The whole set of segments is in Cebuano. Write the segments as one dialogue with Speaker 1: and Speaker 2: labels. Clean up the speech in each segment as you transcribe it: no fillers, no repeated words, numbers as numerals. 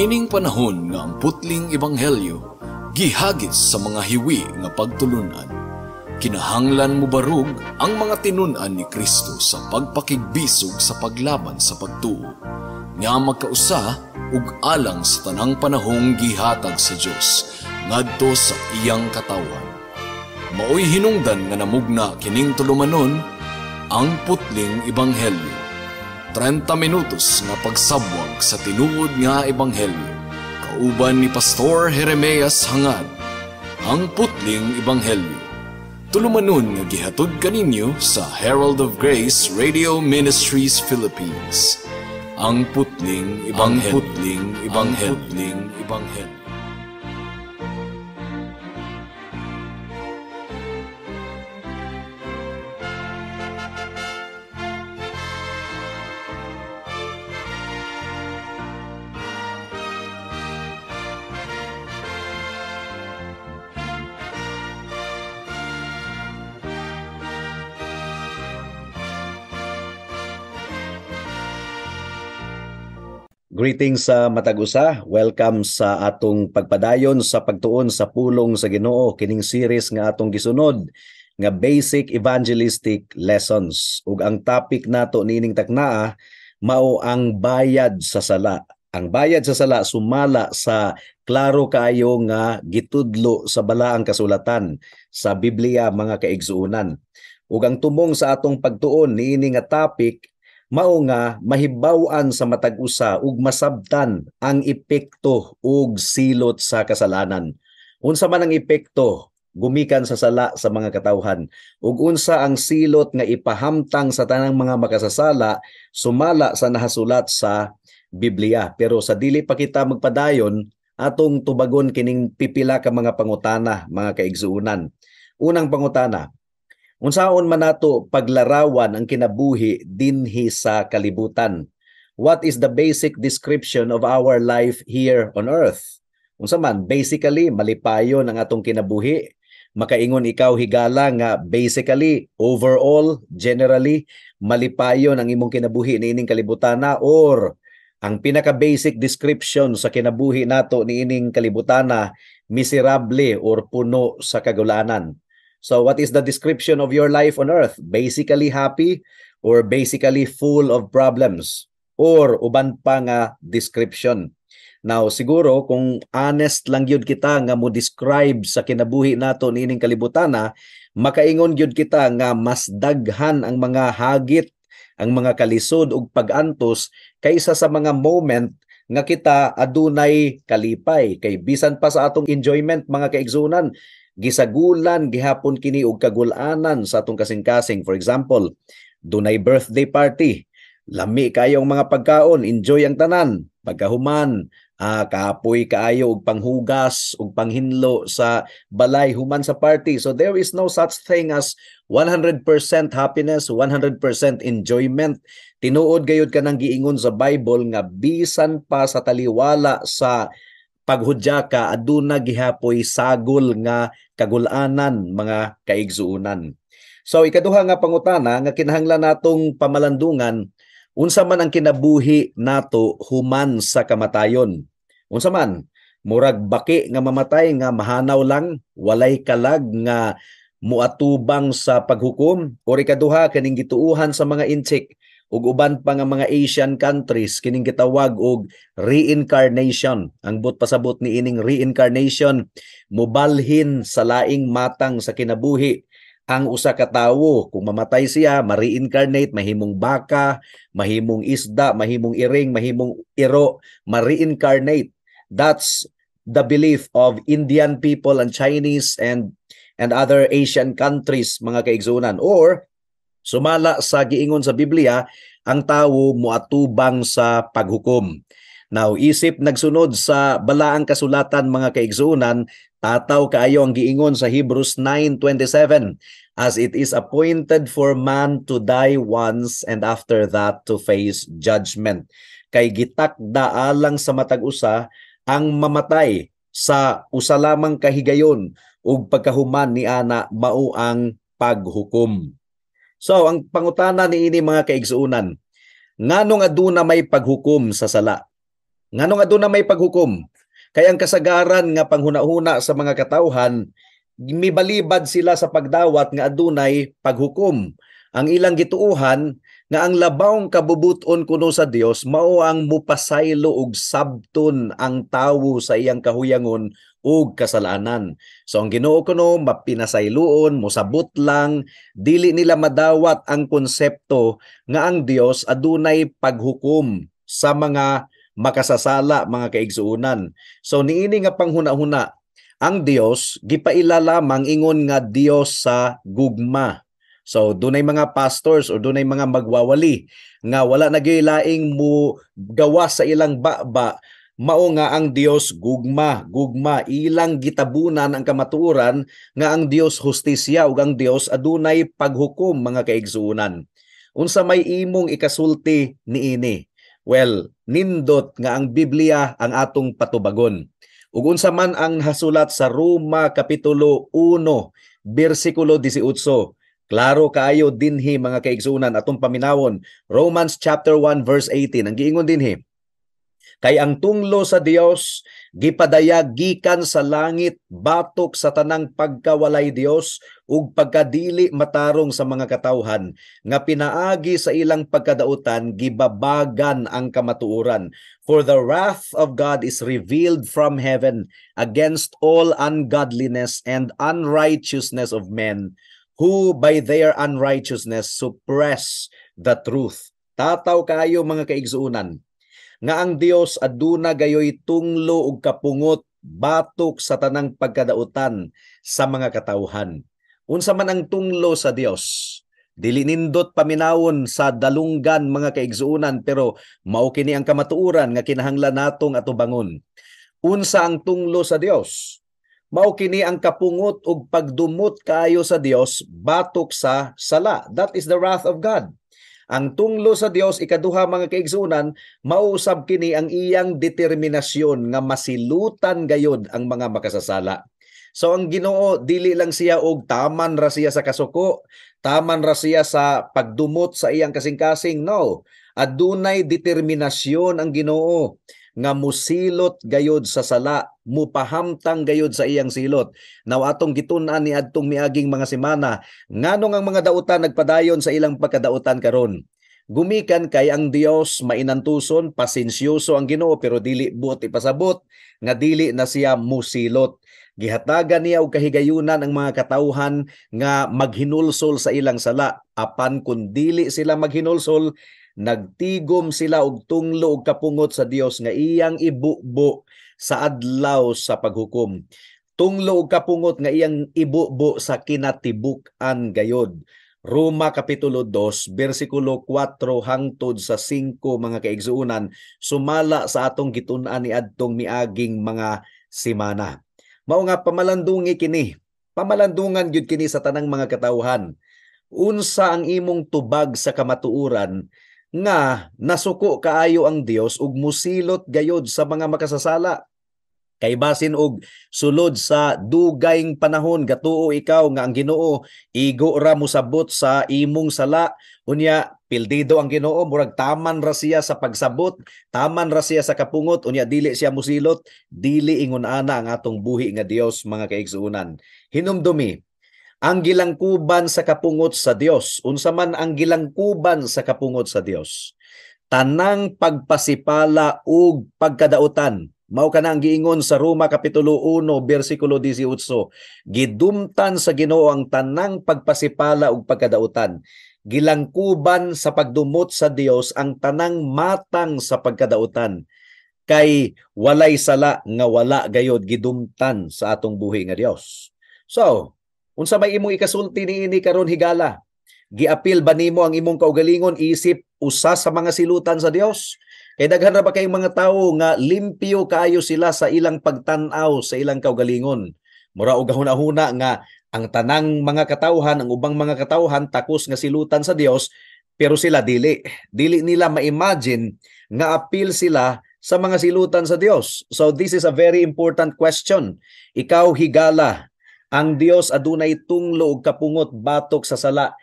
Speaker 1: Niining panahon nga ang putling ebanghelyo gihagis sa mga hiwi nga pagtulunan, kinahanglan mobarug ang mga tinun-an ni Kristo sa pagpakigbisog sa paglaban sa pagtuo, nga magkausa ug alang sa tanang panahong gihatag sa Dios ngadto sa iyang katawhan. Maoy hinungdan nga namugna kining tulumanon, Ang Putling Ebanghelyo. 30 minutos nga pagsabwag sa tinuod nga ebanghelyo. Kauban ni Pastor Jeremias Hangad, Ang Putling Ebanghelyo. Tulumanon nga gihatod kaninyo sa Herald of Grace Radio Ministries Philippines. Ang Putling Ebanghelyo. Ang Putling Ebanghelyo. Putling Ebanghelyo.
Speaker 2: Greetings sa matag usa. Welcome sa atong pagpadayon sa pagtuon sa pulong sa Ginoo, kining series nga atong gisunod nga Basic Evangelistic Lessons. Ug ang topic nato niining taknaa mao ang bayad sa sala. Ang bayad sa sala sumala sa klaro kaayo nga gitudlo sa balaang kasulatan sa Biblia, mga kaigsuonan. Ug ang tumong sa atong pagtuon niini nga topic mao nga mahibaw-an sa matag usa ug masabtan ang epekto ug silot sa kasalanan. Unsa man ang epekto gumikan sa sala sa mga katawhan ug unsa ang silot nga ipahamtang sa tanang mga makasasala sumala sa nahasulat sa Biblia. Pero sa dili pa kita magpadayon, atong tubagon kining pipila ka mga pangutana, mga kaigsuonan. Unang pangutana, unsaon man nato paglarawan ang kinabuhi dinhi sa kalibutan? What is the basic description of our life here on earth? Unsa man, basically malipayon ang atong kinabuhi? Makaingon ikaw, higala, nga basically, overall, generally, malipayon ang imong kinabuhi niining kalibutana, or ang pinaka-basic description sa kinabuhi nato niining kalibutana miserable or puno sa kagulanan? So what is the description of your life on earth? Basically happy or basically full of problems or uban pa nga description? Now, siguro kung honest lang gyud kita nga mo describe sa kinabuhi nato niining kalibutana, makaingon gyud kita nga mas daghan ang mga hagit, ang mga kalisod ug pag-antos kaysa sa mga moment nga kita adunay kalipay. Kay bisan pa sa atong enjoyment, mga kaigsunan, gisagulan gihapon kini og kagulanan sa atong kasing-kasing. For example, dunay birthday party, lami kayo ang mga pagkaon, enjoy ang tanan. Pagkahuman, kapoy kaayo og panghugas ug panghinlo sa balay human sa party. So there is no such thing as 100% happiness, 100% enjoyment. Tinuod gayud kanang giingon sa Bible nga bisan pa sa taliwala sa paghudya ka, aduna gihapoy sagol nga kagulanan, mga kaigsuonan. So ikaduha nga pangutana nga kinahanglan natong pamalandungan, unsa man ang kinabuhi nato human sa kamatayon? Unsa man? Murag baki nga mamatay nga mahanaw lang, walay kalag nga muatubang sa paghukom? Or ikaduha, kaning gituuhan sa mga Intsik ug uban pa nga mga Asian countries, kining gitawag og reincarnation. Ang but pasabot ni ining reincarnation, mobalhin sa laing matang sa kinabuhi ang usa ka tawo. Kung mamatay siya, ma-reincarnate, mahimong baka, mahimong isda, mahimong iring, mahimong iro, ma-reincarnate. That's the belief of Indian people and Chinese and other Asian countries, mga kaigsunan. Or sumala sa giingon sa Biblia, ang tawo muatubang sa paghukom. Now, isip nagsunod sa balaang kasulatan, mga kaigsunan, tataw kaayo ang giingon sa Hebrews 9:27, "As it is appointed for man to die once and after that to face judgment." Kay gitakda alang sa matag usa ang mamatay sa usa lamang kahigayon ug pagkahuman ni ana mao ang paghukom. So, ang pangutana niini, mga kaigsuonan, nganong aduna may paghukom sa sala? Nganong aduna may paghukom? Kay ang kasagaran nga panghuna-huna sa mga katawhan, mibalibad sila sa pagdawat nga adunay paghukom. Ang ilang gituuhan nga ang labawng kabubuton kuno sa Dios mao ang mupasaylo og sabton ang tawo sa iyang kahuyangon ug kasalanan. So ang Ginoo kuno mapinasayloon, mosabot lang, dili nila madawat ang konsepto nga ang Dios adunay paghukom sa mga makasasala, mga kaigsuonan. So niini nga panghuna-huna, ang Dios gipaila lamang ingon nga Dios sa gugma. So dunay mga pastors o dunay mga magwawali nga wala na laing mo gawas sa ilang baba, mao nga ang Dios gugma, gugma. Ilang gitabunan ang kamatuoran nga ang Dios hustisya ug ang Dios adunay paghukom, mga kaigsuonan. Unsa may imong ikasulti niini? Well, nindot nga ang Biblia ang atong patubagon. Ug unsa man ang hasulat sa Roma kapitulo 1 bersikulo 18? Klaro kaayo dinhi, mga kaigsuonan, atong paminawon. Romans chapter 1 verse 18 ang giingon dinhi. Kay ang tunglo sa Dios gipadayag gikan sa langit batok sa tanang pagkawalay Dios ug pagkadili matarong sa mga katawhan nga pinaagi sa ilang pagkadautan gibabagan ang kamatuoran. For the wrath of God is revealed from heaven against all ungodliness and unrighteousness of men who by their unrighteousness suppress the truth. Tataw kaayo, mga kaigsuonan, nga ang Dios aduna gayoy tunglo ug kapungot batok sa tanang pagkadautan sa mga katawhan. Unsa man ang tunglo sa Dios? Dili nindot paminawon sa dalunggan, mga kaigsuonan, pero mao kini ang kamatuoran nga kinahanglan natong atubangon. Unsa ang tunglo sa Dios? Mao kini ang kapungot ug pagdumot kaayo sa Dios batok sa sala. That is the wrath of God. Ang tunglo sa Dios, ikaduha, mga kaigsuonan, mausab kini ang iyang determinasyon nga masilutan gayod ang mga makasasala. So ang Ginoo, dili lang siya og taman ra siya sa kasuko, taman ra siya sa pagdumot sa iyang kasing-kasing. No. Adunay determinasyon ang Ginoo nga musilot gayod sa sala, mupahamtang gayod sa iyang silot. Now atong gitun-an ni adtong miaging mga semana, nganong ang mga dautan nagpadayon sa ilang pagkadautan karon? Gumikan kay ang Dios mainantuson, pasensyoso ang Ginoo, pero dili buot ipasabot nga dili na siya musilot. Gihatagan niya og kahigayunan ang mga katawhan nga maghinulsol sa ilang sala, apan kun dili sila maghinulsol, nagtigom sila og tunglo og kapungot sa Dios nga iyang ibubo sa adlaw sa paghukom. Tunglo og kapungot nga iyang ibubo sa kinatibuk-an gayod. Roma kapitulo 2 bersikulo 4 hangtod sa 5, mga kaigsuonan, sumala sa atong gitun-an ni adtong miaging mga semana. Mao nga pamalandungi kini. Pamalandungan gyud kini sa tanang mga katawhan. Unsa ang imong tubag sa kamatuoran nga nasuko kaayo ang Dios ug musilot gayod sa mga makasasala? Kay basin og sulod sa dugayng panahon gatuo ikaw nga ang Ginoo igo ra mosabot sa imong sala, unya pildido ang Ginoo, murag taman ra siya sa pagsabot, taman ra siya sa kapungot, unya dili siya musilot. Dili ingon ana ang atong buhi nga Dios, mga kaigsuonan. Hinumdumi ang gilangkuban sa kapungot sa Dios. Unsa man ang gilangkuban sa kapungot sa Dios? Tanang pagpasipala ug pagkadautan. Mao kana ang giingon sa Roma kapitulo 1 bersikulo 18. Gidumtan sa Ginoo ang tanang pagpasipala ug pagkadautan. Gilangkuban sa pagdumot sa Dios ang tanang matang sa pagkadautan. Kay walay sala nga wala gayod gidumtan sa atong buhi nga Dios. So, unsa may imong ikasulti niini karon, higala? Giapil ba nimo ang imong kaugalingon isip usa sa mga silutan sa Dios? Kay daghan ra ba kayong mga tawo nga limpyo kaayo sila sa ilang pagtan-aw sa ilang kaugalingon. Mura og gahuna-huna nga ang tanang mga katawhan, ang ubang mga katawhan takos nga silutan sa Dios, pero sila dili. Dili nila ma-imagine nga apil sila sa mga silutan sa Dios. So this is a very important question. Ikaw, higala, ang Dios adunay tunglo ug kapungot batok sa sala.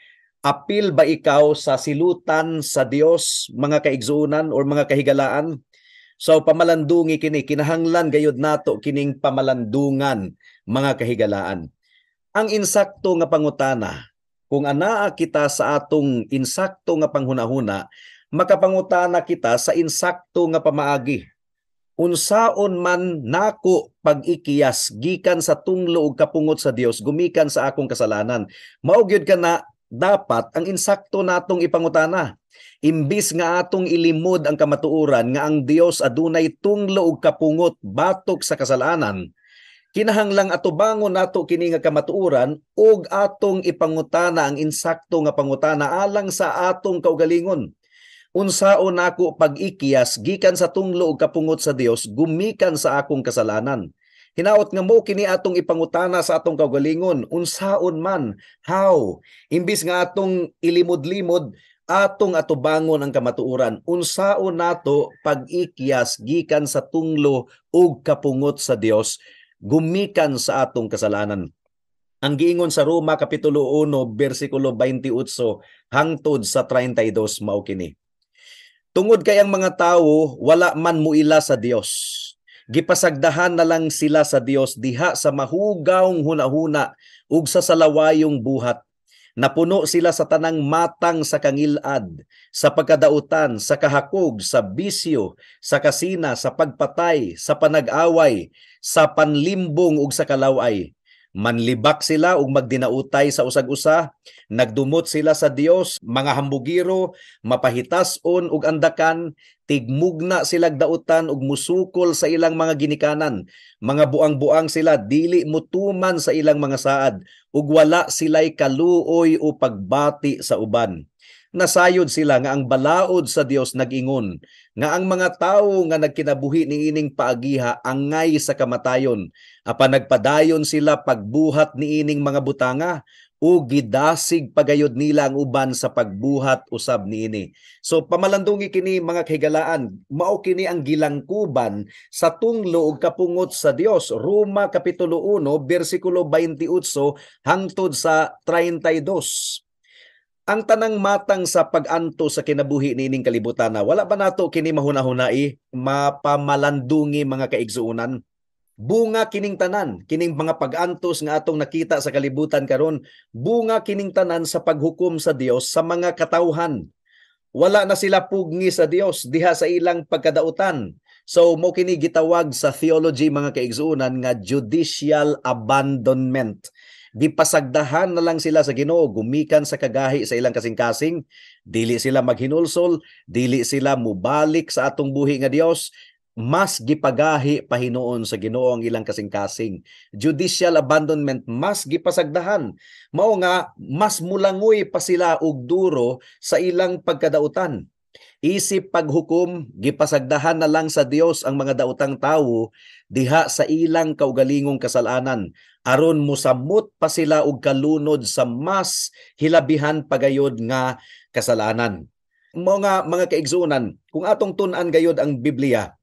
Speaker 2: Apil ba ikaw sa silutan sa Dios, mga kaigsuonan or mga kahigalaan? So pamalandungi kini, kinahanglan gayud nato kining pamalandungan, mga kahigalaan. Ang insakto nga pangutana, kung anaa kita sa atong insakto nga panghunahuna, makapangutana kita sa insakto nga pamaagi. Unsaon man nako pag-ikiyas gikan sa tunglo ug kapungot sa Dios gumikan sa akong kasalanan? Mao gyud kana dapat ang insakto natong ipangutana. Imbis nga atong ilimod ang kamatuoran nga ang Dios adunay tunglo ug kapungot batok sa kasalanan, kinahanglang atubangon nato kini nga kamatuoran ug atong ipangutana ang insakto nga pangutana alang sa atong kaugalingon. Unsaon nako pag-ikiyas gikan sa tunglo ug kapungot sa Dios gumikan sa akong kasalanan? Hinaot nga mo kini atong ipangutana sa atong kaugalingon, unsaon man, how? Imbis nga atong ilimod-limod, atong atubangon ang kamatuoran. Unsaon nato pag-ikyas gikan sa tunglo ug kapungot sa Dios gumikan sa atong kasalanan? Ang giingon sa Roma kapitulo 1 bersikulo 28 hangtod sa 32 mao kini. Tungod kay ang mga tawo wala man muila sa Dios, gipasagdahan na lang sila sa Dios diha sa mahugawng hunahuna ug sa salawayong buhat. Napuno sila sa tanang matang sa kangilad, sa pagkadautan, sa kahakog, sa bisyo, sa kasina, sa pagpatay, sa panag-away, sa panlimbong ug sa kalaway. Manlibak sila ug magdinautay sa usag-usa, nagdumot sila sa Dios, mga hambugiro, mapahitason ug andakan, tigmugna silag dautan ug musukol sa ilang mga ginikanan. Mga buang-buang sila, dili mutuman sa ilang mga saad, ug wala sila'y kaluoy o pagbati sa uban. Nasayod sila nga ang balaod sa Dios nag-ingon nga ang mga tawo nga nagkinabuhi niining paagiha angay sa kamatayon, apan nagpadayon sila pagbuhat niining mga butanga o gidasig pagayod nila ang uban sa pagbuhat usab niini. So pamalandungi kini, mga kahigalaan, mao kini ang gilangkuban sa tunglo ug kapungot sa Dios. Roma kapitulo 1 bersikulo 28 hangtod sa 32. Ang tanang matang sa pag-anto sa kinabuhi niining kalibutan na wala ba nato kini mahuna-hunai, mapamalandungi, mga kaigsuonan? Bunga kining tanan, kining mga pag-antos nga atong nakita sa kalibutan karon, bunga kining tanan sa paghukom sa Dios sa mga katawhan. Wala na sila pugni sa Dios diha sa ilang pagkadautan. So mo kini gitawag sa theology, mga kaigsuonan, nga judicial abandonment. Gipasagdahan na lang sila sa Ginoo gumikan sa kagahi sa ilang kasing-kasing, dili sila maghinulsol, dili sila mubalik sa atong buhi nga Dios, mas gipagahi pahinuon sa Ginoo ang ilang kasing-kasing. Judicial abandonment, mas gipasagdahan. Mao nga mas mulangoy pa sila og duro sa ilang pagkadautan. Isip paghukom, gipasagdahan na lang sa Dios ang mga daotang tawo diha sa ilang kaugalingong kasalanan aron mosamot pa sila og kalunod sa mas hilabihan pagayod nga kasalanan. Mao nga, mga kaigsuonan, kung atong tun-an gayod ang Biblia,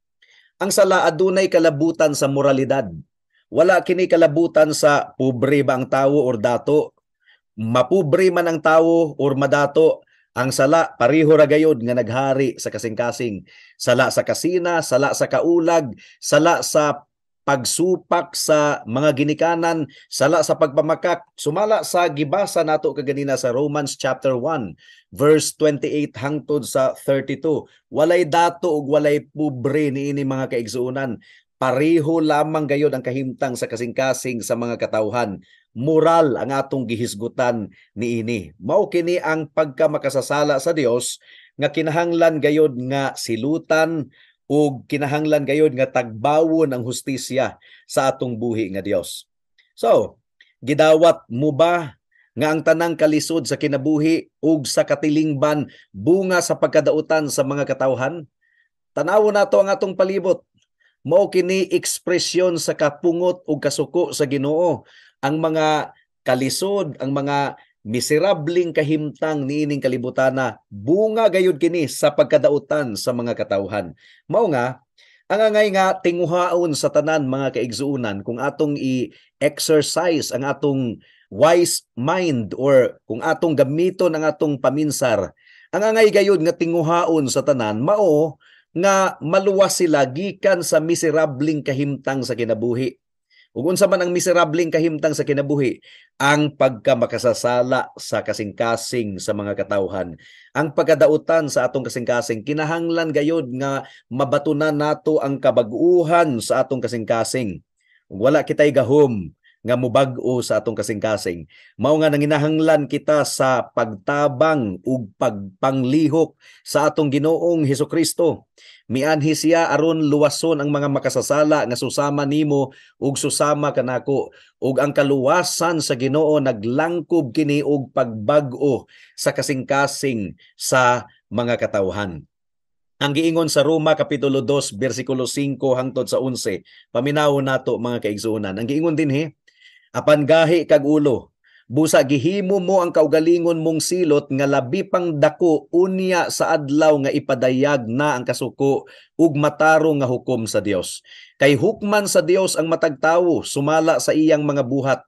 Speaker 2: ang sala adunay kalabutan sa moralidad. Wala kini kalabutan sa pobre ba ang tawo or dato, mapobre man ang tawo or madato. Ang sala pareho ra gayod nga naghari sa kasing-kasing. Sala sa kasina, sala sa kaulag, sala sa pagsupak sa mga ginikanan, sala sa pagpamakak, sumala sa gibasa nato kaganina sa Romans chapter 1 verse 28 hangtod sa 32. Walay dato ug walay pobre niini, mga kaigsuonan. Pareho lamang gayod ang kahimtang sa kasing-kasing sa mga katawhan. Moral ang atong gihisgutan niini. Mao kini ang pagkamakasasala sa Dios nga kinahanglan gayod nga silutan ug kinahanglan gayod nga tagbawon ang hustisya sa atong buhi nga Dios. So, gidawat mo ba nga ang tanang kalisod sa kinabuhi ug sa katilingban bunga sa pagkadautan sa mga katawhan? Tanawon nato ang atong palibot. Mao kini ekspresyon sa kapungot ug kasuko sa Ginoo. Ang mga kalisod, ang mga miserableng kahimtang niining kalibutana, bunga gayud kini sa pagkadautan sa mga katawhan. Mao nga ang angay nga tinguhaon sa tanan, mga kaigsuonan, kung atong i-exercise ang atong wise mind or kung atong gamiton ang atong paminsar, ang angay gayud nga tinguhaon sa tanan mao nga maluwas sila gikan sa miserableng kahimtang sa kinabuhi. Ug unsa man ang miserableng kahimtang sa kinabuhi? Ang pagkamakasasala sa kasing-kasing sa mga katawhan. Ang pagkadautan sa atong kasing-kasing, kinahanglan gayod nga mabatunan nato ang kabag-uhan sa atong kasing-kasing. Ug wala kitay gahom nga mubag-o sa atong kasing-kasing. Mao nga nanginahanglan kita sa pagtabang ug pagpanglihok sa atong Ginoong Hesukristo. Mianhi siya aron luwason ang mga makasasala nga susama nimo ug susama kanako, ug ang kaluwasan sa Ginoo naglangkob kini og pagbag-o sa kasing-kasing sa mga katawhan. Ang giingon sa Roma kapitulo 2 bersikulo 5 hangtod sa 11. Paminawon nato, mga kaigsuonan. Ang giingon dinhi, "Apan gahi kag ulo, busa gihimo mo ang kaugalingon mong silot nga labi pang dako unya sa adlaw nga ipadayag na ang kasuko ug matarong nga hukom sa Dios. Kay hukman sa Dios ang matag tawo sumala sa iyang mga buhat.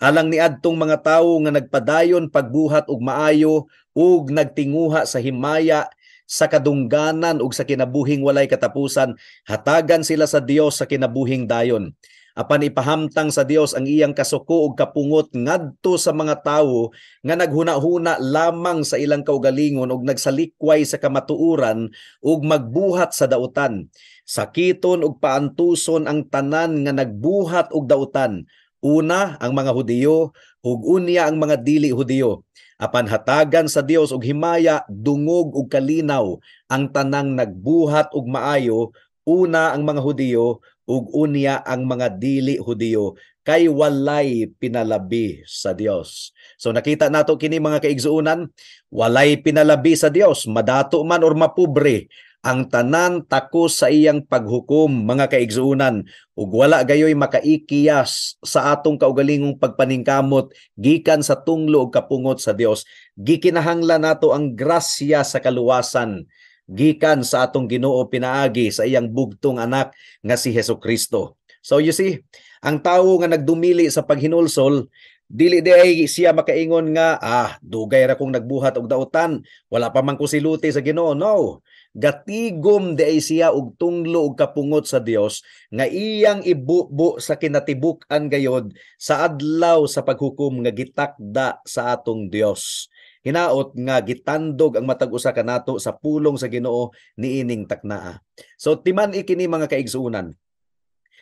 Speaker 2: Alang niadtong mga tawo nga nagpadayon pagbuhat og maayo ug nagtinguha sa himaya sa kadungganan ug sa kinabuhing walay katapusan, hatagan sila sa Dios sa kinabuhing dayon. Apan ipahamtang sa Dios ang iyang kasuko ug kapungot ngadto sa mga tawo nga naghuna-huna lamang sa ilang kaugalingon ug nagsalikway sa kamatuoran ug magbuhat sa dautan. Sakiton ug paantuson ang tanan nga nagbuhat og dautan. Una ang mga Hudiyo ug unya ang mga dili Hudiyo. Apan hatagan sa Dios og himaya, dungog ug kalinaw ang tanang nagbuhat og maayo, una ang mga Hudiyo ug unya ang mga dili Hudiyo, kay walay pinalabi sa Dios." So nakita nato kini, mga kaigsuonan, walay pinalabi sa Dios, madato man or mapobre, ang tanan takos sa iyang paghukom, mga kaigsuonan, ug wala gayoy makaikiyas sa atong kaugalingong pagpaningkamot gikan sa tunglo ug kapungot sa Dios. Gikinahanglan nato ang grasya sa kaluwasan gikan sa atong Ginoo pinaagi sa iyang bugtong anak nga si Hesus Kristo. So you see, ang tawo nga nagdumili sa paghinulsol, dili diay siya makaingon nga, "Ah, dugay ra kong nagbuhat og dautan, wala pa man ko siluti sa Ginoo." No. Gatigom diay siya og tunglo og kapungot sa Dios nga iyang ibubo sa kinatibuk-an gayod sa adlaw sa paghukom nga gitakda sa atong Dios. Hinaot nga gitandog ang matag usa kanato sa pulong sa Ginoo niining taknaa. So timan-i kini, mga kaigsuonan.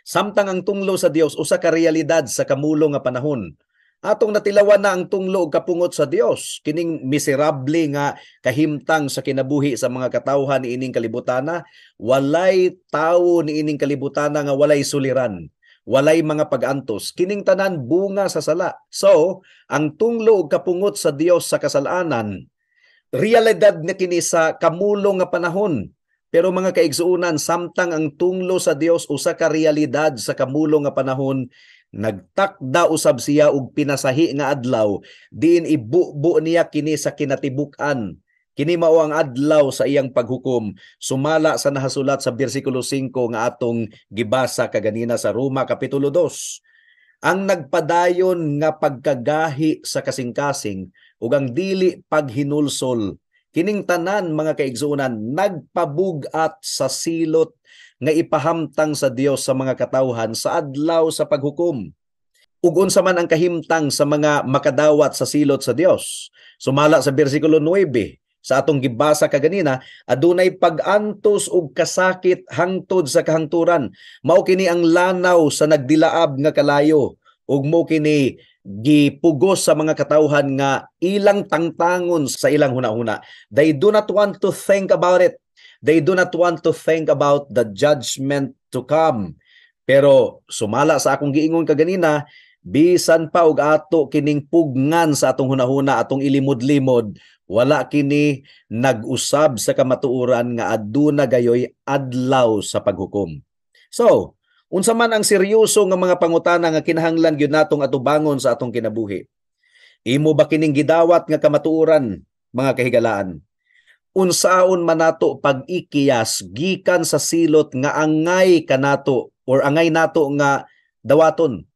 Speaker 2: Samtang ang tunglo sa Dios usa ka realidad sa kamulong nga panahon, atong natilawan na ang tunglo ug kapungot sa Dios, kining miserable nga kahimtang sa kinabuhi sa mga katawhan niining kalibutana. Walay tawo niining kalibutana nga walay suliran, walay mga pag-antos. Kining tanan bunga sa sala. So, ang tunglo ug kapungot sa Dios sa kasalanan, realidad na kini sa kamulong nga panahon. Pero mga kaigsuonan, samtang ang tunglo sa Dios usa ka realidad sa kamulong nga panahon, nagtakda usab siya og pinasahi nga adlaw diin ibubo niya kini sa kinatibuk-an. Kini mao ang adlaw sa iyang paghukom sumala sa nahasulat sa bersikulo 5 nga atong gibasa kaganina sa Roma kapitulo 2. Ang nagpadayon nga pagkagahi sa kasing-kasing ug ang dili paghinulsol, kining tanan, mga kaigsuonan, nagpabug-at sa silot nga ipahamtang sa Dios sa mga katawhan sa adlaw sa paghukom. Ug unsa man ang kahimtang sa mga makadawat sa silot sa Dios? Sumala sa bersikulo 9 sa atong gibasa kaganina, adunay pag-antos ug kasakit hangtod sa kahangturan. Mao kini ang lanaw sa nagdilaab nga kalayo ug mo kini gipugos sa mga katawhan nga ilang tangtangon sa ilang hunahuna. They do not want to think about it. They do not want to think about the judgment to come. Pero sumala sa akong giingon kaganina, bisan pa og ato kining pugngan sa atong hunahuna, atong ilimod-limod, wala kini nag-usab sa kamatuoran nga aduna gayoy adlaw sa paghukom. So, unsa man ang seryoso nga mga pangutana nga kinahanglan gyud natong atubangon sa atong kinabuhi? Imo ba kining gidawat nga kamatuoran, mga kahigalaan? Unsaon man nato pag-ikiyas gikan sa silot nga angay kanato or angay nato nga dawaton?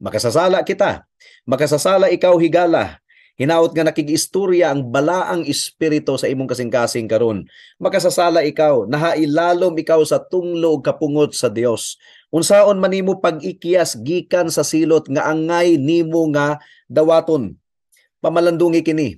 Speaker 2: Makasasala kita. Makasasala ikaw, higala. Hinaot nga nakig-istorya ang balaang espiritu sa imong kasing-kasing karon. Makasasala ikaw, nahailalom ikaw sa tunglo ug kapungot sa Dios. Unsaon man nimo pag-ikyas gikan sa silot nga angay nimo nga dawaton? Pamalandungi kini.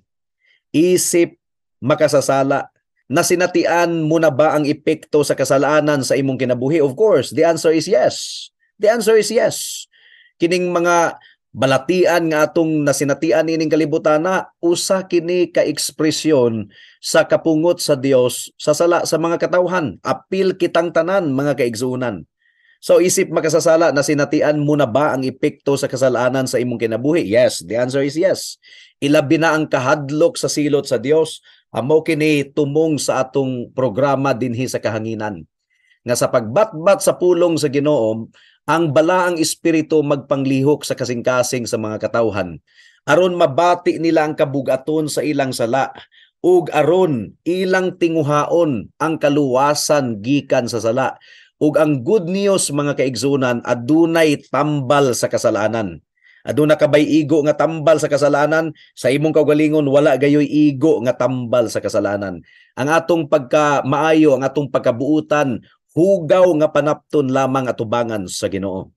Speaker 2: Isip makasasala, nasinatian mo na ba ang epekto sa kasalanan sa imong kinabuhi? Of course, the answer is yes. The answer is yes. Kining mga balatian nga atong nasinatian ining kalibutan na usa kini ka ekspresyon sa kapungot sa Dios sa sala sa mga katawhan. Apil kitang tanan, mga kaigsuonan. So isip makasasala, nasinatian mo na ba ang epekto sa kasalanan sa imong kinabuhi? Yes, the answer is yes. Ilabi na ang kahadlok sa silot sa Dios. Amo kini tumong sa atong programa dinhi sa kahanginan. Nga sa pagbatbat sa pulong sa Ginoo, ang balaang espiritu magpanglihok sa kasing-kasing sa mga katawhan. Aron mabati nila ang kabugaton sa ilang sala, ug aron ilang tinguhaon ang kaluwasan gikan sa sala. Ug ang good news, mga kaigsunan, adunay tambal sa kasalanan. Aduna ka bay igo nga tambal sa kasalanan? Sa imong kaugalingon, wala gayoy igo nga tambal sa kasalanan. Ang atong pagkamaayo, ang atong pagkabuutan, hugaw nga panapton lamang atubangan sa Ginoo.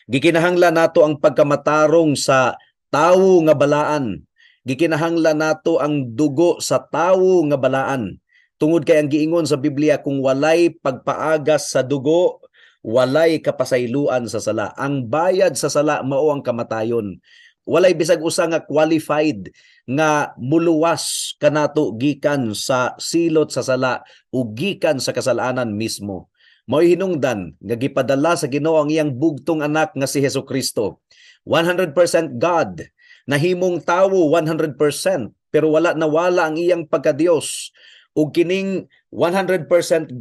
Speaker 2: Gikinahanglan nato ang pagkamatarong sa tawo nga balaan. Gikinahanglan nato ang dugo sa tawo nga balaan. Tungod kay ang giingon sa Biblia, kung walay pagpaagas sa dugo, walay kapasayloan sa sala. Ang bayad sa sala mao ang kamatayon. Walay bisag usa nga qualified nga muluwas kanato gikan sa silot sa sala o gikan sa kasalanan mismo. Mao'y hinungdan nga gipadala sa Ginoo ang iyang bugtong anak nga si Hesukristo. 100% God, nahimong tawo 100%, pero wala nawala ang iyang pagkadiyos. Ug kining 100%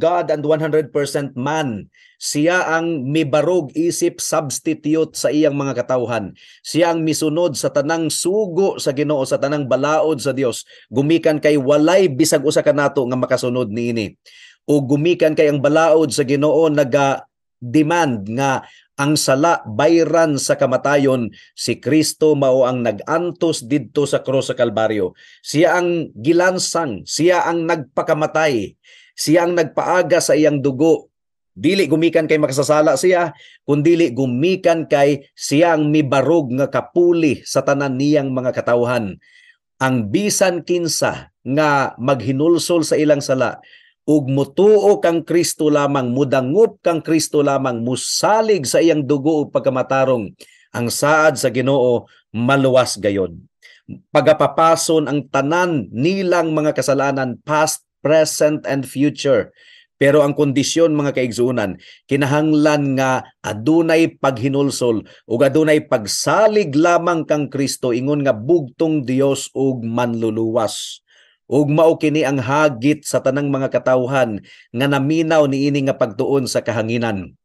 Speaker 2: God and 100% man, siya ang mibarog isip substitute sa iyang mga katawhan. Siya ang misunod sa tanang sugo sa Ginoo, sa tanang balaod sa Dios. Gumikan kay walay bisag usa kanato nga makasunod niini. O gumikan kay ang balaod sa Ginoo naga-demand nga ang sala bayran sa kamatayon, si Kristo mao ang nag-antos didto sa krus sa Kalbaryo. Siya ang gilansang, siya ang nagpakamatay, siya ang nagpaaga sa iyang dugo. Dili gumikan kay makasasala siya, kundili gumikan kay siya ang mibarog nga kapuli sa tanan niyang mga katawhan. Ang bisan kinsa nga maghinulsol sa ilang sala, ug mutuo kang Kristo lamang, mudangup kang Kristo lamang, musalig sa iyang dugo ug pagkamatarong, ang saad sa Ginoo maluwas gayod. Pagapapason ang tanan nilang mga kasalanan, past, present, and future. Pero ang kondisyon, mga kaigsuonan, kinahanglan nga adunay paghinulsol ug adunay pagsalig lamang kang Kristo ingon nga bugtong Dios ug manluluwas. Ug mao kini ang hagit sa tanang mga katawhan nga naminaw niini nga pagtuon sa kahanginan.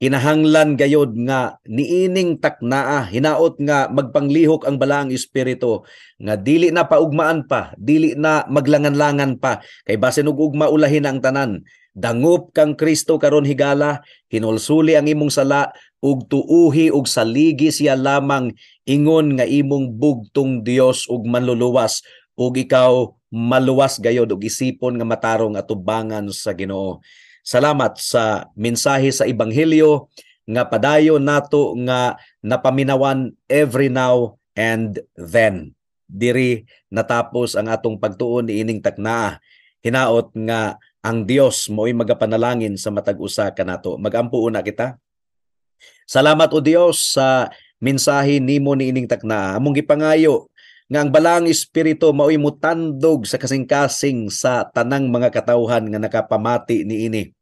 Speaker 2: Kinahanglan gayod nga niining taknaa, hinaot nga magpanglihok ang balaang espiritu nga dili na paugmaan pa, dili na maglangan-langan pa, kay basin og ugma ulahin ang tanan. Dangup kang Kristo karon higala, hinulsuli ang imong sala ug tuuhi ug saligi siya lamang ingon nga imong bugtong Dios ug manluluwas, ug ikaw maluwas gayod ug isipon nga matarong atubangan sa Ginoo. Salamat sa mensahe sa ebanghelyo nga padayon nato nga napaminawan every now and then. Diri natapos ang atong pagtuon niining taknaa. Hinaot nga ang Dios mo'y magapanalangin sa matag usa kanato. Magampo una kita. Salamat o Dios sa mensahe nimo niining taknaa. Among gipangayo nga ang balaang espiritu mao'y mutandog sa kasing-kasing sa tanang mga katawhan nga nakapamati niini.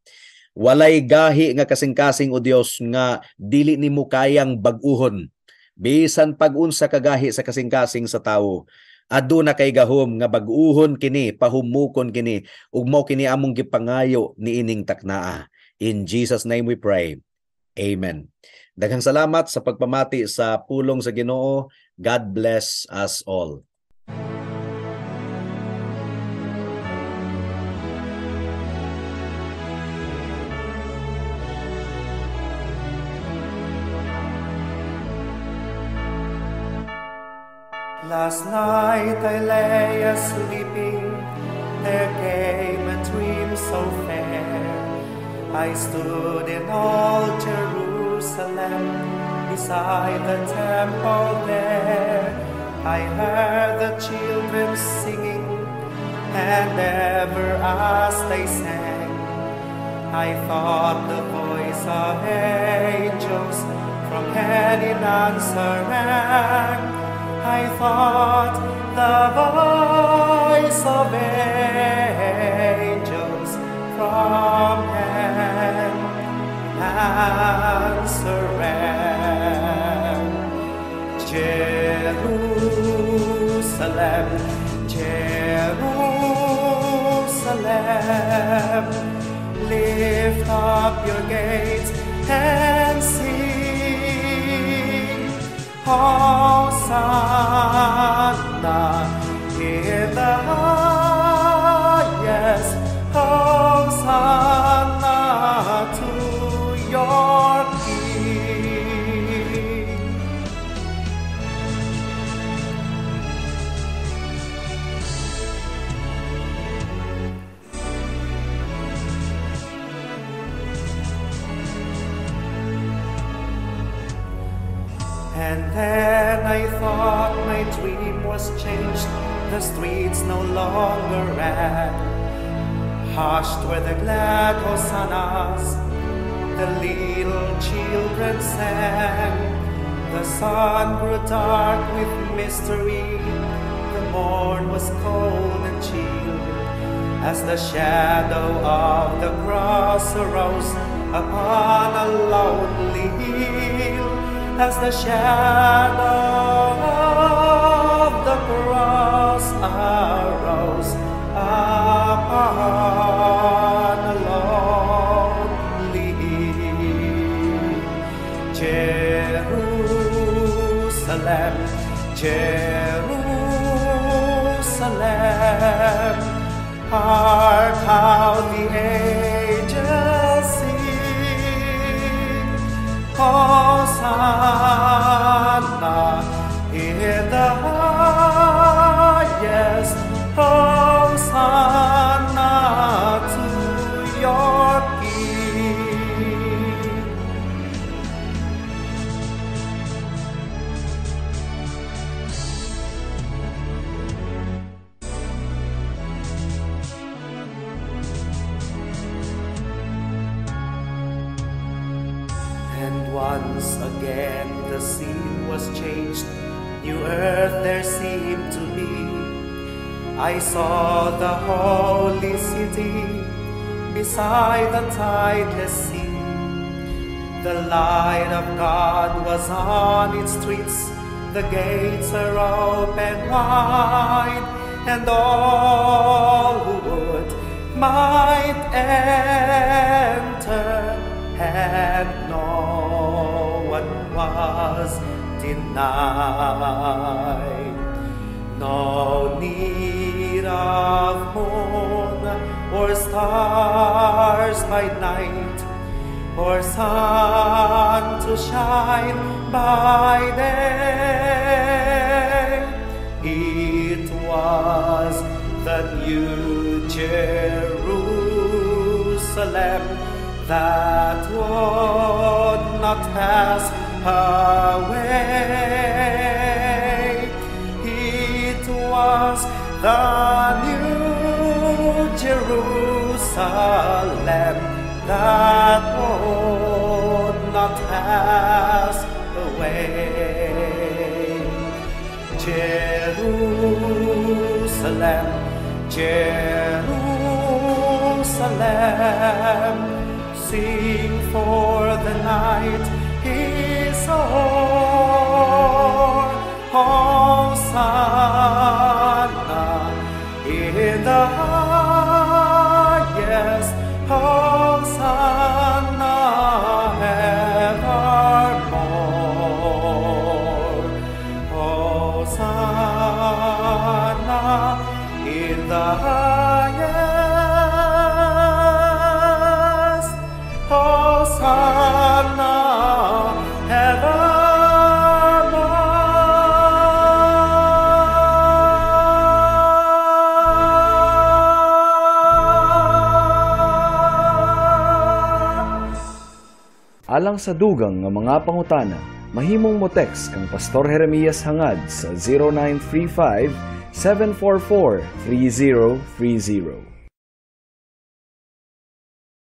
Speaker 2: Walay gahi nga kasing-kasing o Dios nga dili nimo kayang bag-uhon. Bisan pag-unsa kagahi sa kasing-kasing sa tawo, aduna kay gahom nga bag-uhon kini, pahumukon kini, ug mao kini among gipangayo niining taknaa. In Jesus name we pray. Amen. Daghang salamat sa pagpamati sa pulong sa Ginoo. God bless us all.
Speaker 3: Last night I lay a sleeping, there came a dream so fair. I stood in old Jerusalem, beside the temple there. I heard the children singing, and ever as they sang, I thought the voice of angels from heaven in answer rang. I thought the voice of angels from heaven answer rang. Jerusalem, Jerusalem, lift up your gates and sing, Hosanna in the highest, Hosanna to your King. And then I thought my dream was changed, the streets no longer rang. Hushed were the glad hosannas, the little children sang. The sun grew dark with mystery, the morn was cold and chill, as the shadow of the cross arose upon a lonely hill. As the shadow of the cross arose upon a lonely hill. Jerusalem, Jerusalem, hark how the angels sing, Hosanna in the highest, Hosanna to your King. And once again the scene was changed, new earth there seemed to be. I saw the holy city beside the tideless sea. The light of God was on its streets, the gates are open wide, and all who would might enter, and no one was denied. No need of moon or stars by night, or sun to shine by day. It was the new Jerusalem that would not pass away. It was the new Jerusalem that would not pass away. Jerusalem, Jerusalem, sing for the night is o'er. Hosanna in the highest, Hosanna evermore. Hosanna in the highest, Hosanna evermore.
Speaker 1: Alang sa dugang nga mga pangutana, mahimong mo text kang Pastor Jeremias Hangad sa 0935 744 3030.